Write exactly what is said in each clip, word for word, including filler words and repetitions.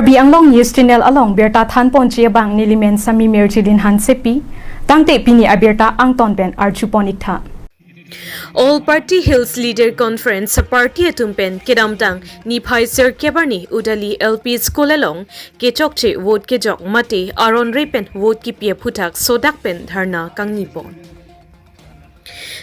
Karbi Anglong News Channel along birta thanponji abang nelimen Sami Merjilin Hansepi, tangte pini abirta angton pen arjupon iktha. All Party Hills Leader Conference aparty atum pen kedamtang niphai sirkep arni Udali L P School along kechokche vote kejok mate aron re pen vote kipi aphuthak sodak pen dharna kangnipon.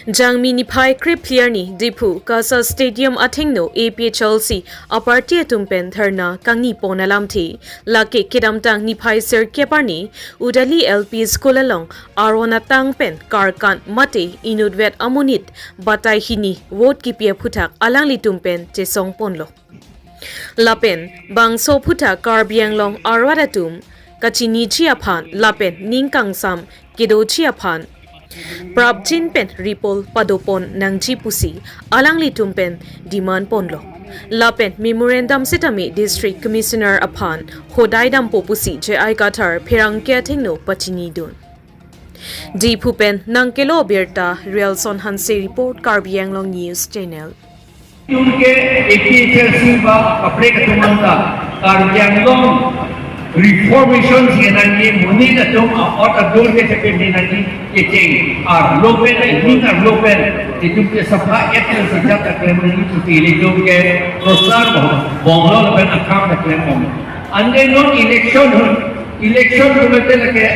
Jangmi niphai krephli arni Diphu Kasa Stadium athengno A P H L C aparty atum pen dharna kangnipon alamthe, lake kedamtang niphai sirkep arni Udali L P School along aron atang pen karkan mate inutvet amonit batai hini vote kipi aphuthak alanglitum pen chesongponlo. Lapen bangso aphuthak Karbi Anglong arat atum kachiniji aphan lapen ning kangsam kedoji aphan prapjin pen repoll padopon nangji pusi alanglitum pen demand ponlo. Lapen memorandum sitame District Commissioner aphan hodai dampo pusi J I Kathar pherangke athengno pachinidun. Diphu pen nangkelo birta Rialson Hanse report, Karbi Anglong News Channel. Atum ke A P H L C ba kaprek atum anta Karbi Anglong reformation si nangji, monit atum a-ot adur ke chepe nangji kecheng arlo pen, ning arlo pen itum ke sapha et pen sejak ta klem nangji pusi ilitum ke prosar bonglo lapen akam ta klem bong. Ante non election hon, election hon te lake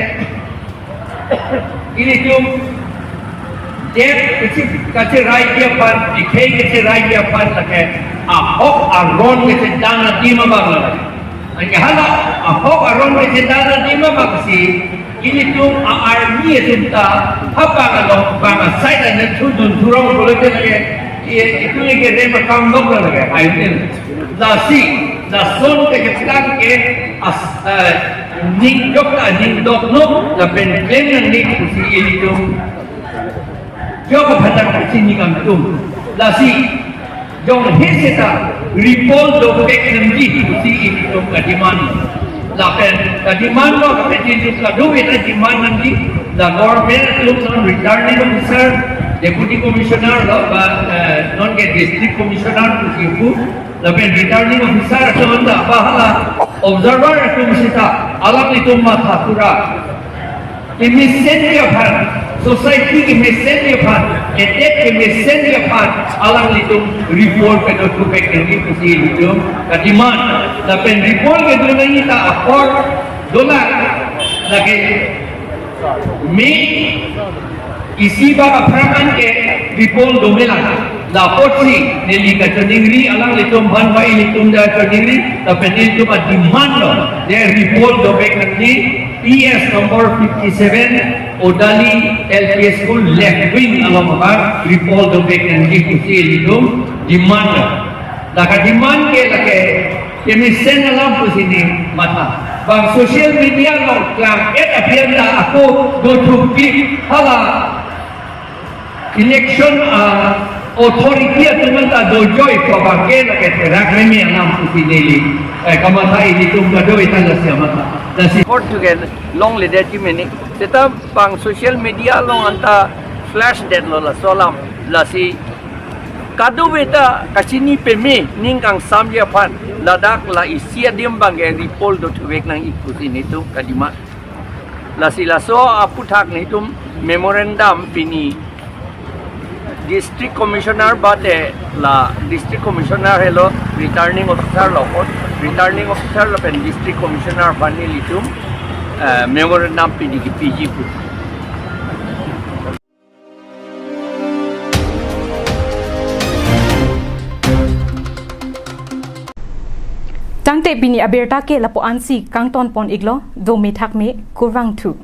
ilitum det kachi, kachirai aphan, ikhei kachirai aphan lake ahok aron kachedan adim abang lake. Anke hala ahok aron kachedan adim abang si ilitum a-army atum ta habang along bang asai ta ne thudun thurong pulote lake, i, itum ke rem akam lok lake. Ai ne. Lasi, lason kejeplang ke as, eh, ning jok ta ning dokno, lapen klem nangji pusi ilitum jok aphan ta kachini kangtung. Lasi, jong he seta repoll dovek nangji pusi ilitum kademand. Lapen kademand lo, lapen ilitum kadokave ta demand nangji. La government atum non returning officer, deputy commissioner lo ba, eh, non ke district commissioner pusi pu. Lapen returning officer atum anta ba hala observer atum seta alanglitum matha pura kemesenji aphan, society kemesenji aphan, edet kemesenji aphan alanglitum repoll kedo thuvek nangji pusi ilitum kademand. Lapen repoll kedo nangji ta apor dolang lake me isi ba aphrang an ke repoll domelang. La apotsi neli kachiningri, alanglitum aphan ba ilitum ta chiningri, lapen ilitum ademand lo, je repoll dovek nangji, P S number fifty-seven, Odali L P School left wing along abang repoll dovek nangji pusi ilitum demand lo. La kademand ke lake kemesen alam pusi ne matha. Bang social media along klang et apian ta ako dothuk klik hala election, ah, authority atum anta dojoi ko bang ke lake therak meme alam pusi neli, eh, kamatha ilitum kadokave ta lasi amatha. Lasi court to get long leader ji mene. Seta bang social media along anta flash detlo laso alam. Lasi kadokave ta kachini peme ning kangsamji aphan ladak la isi adim abang ke repoll do thuvek nangji pusi netum kademand. Lasi laso aphuthak netum memorandum pini district commissioner bate la district commissioner helo returning officer lo apot, returning officer lapen district commissioner aphan nelitum, eh, memorandum pini kipiji pu. Tangte pini abirta ke lapu-an si kangtonpon iklo, dome thakme, kurvangthu.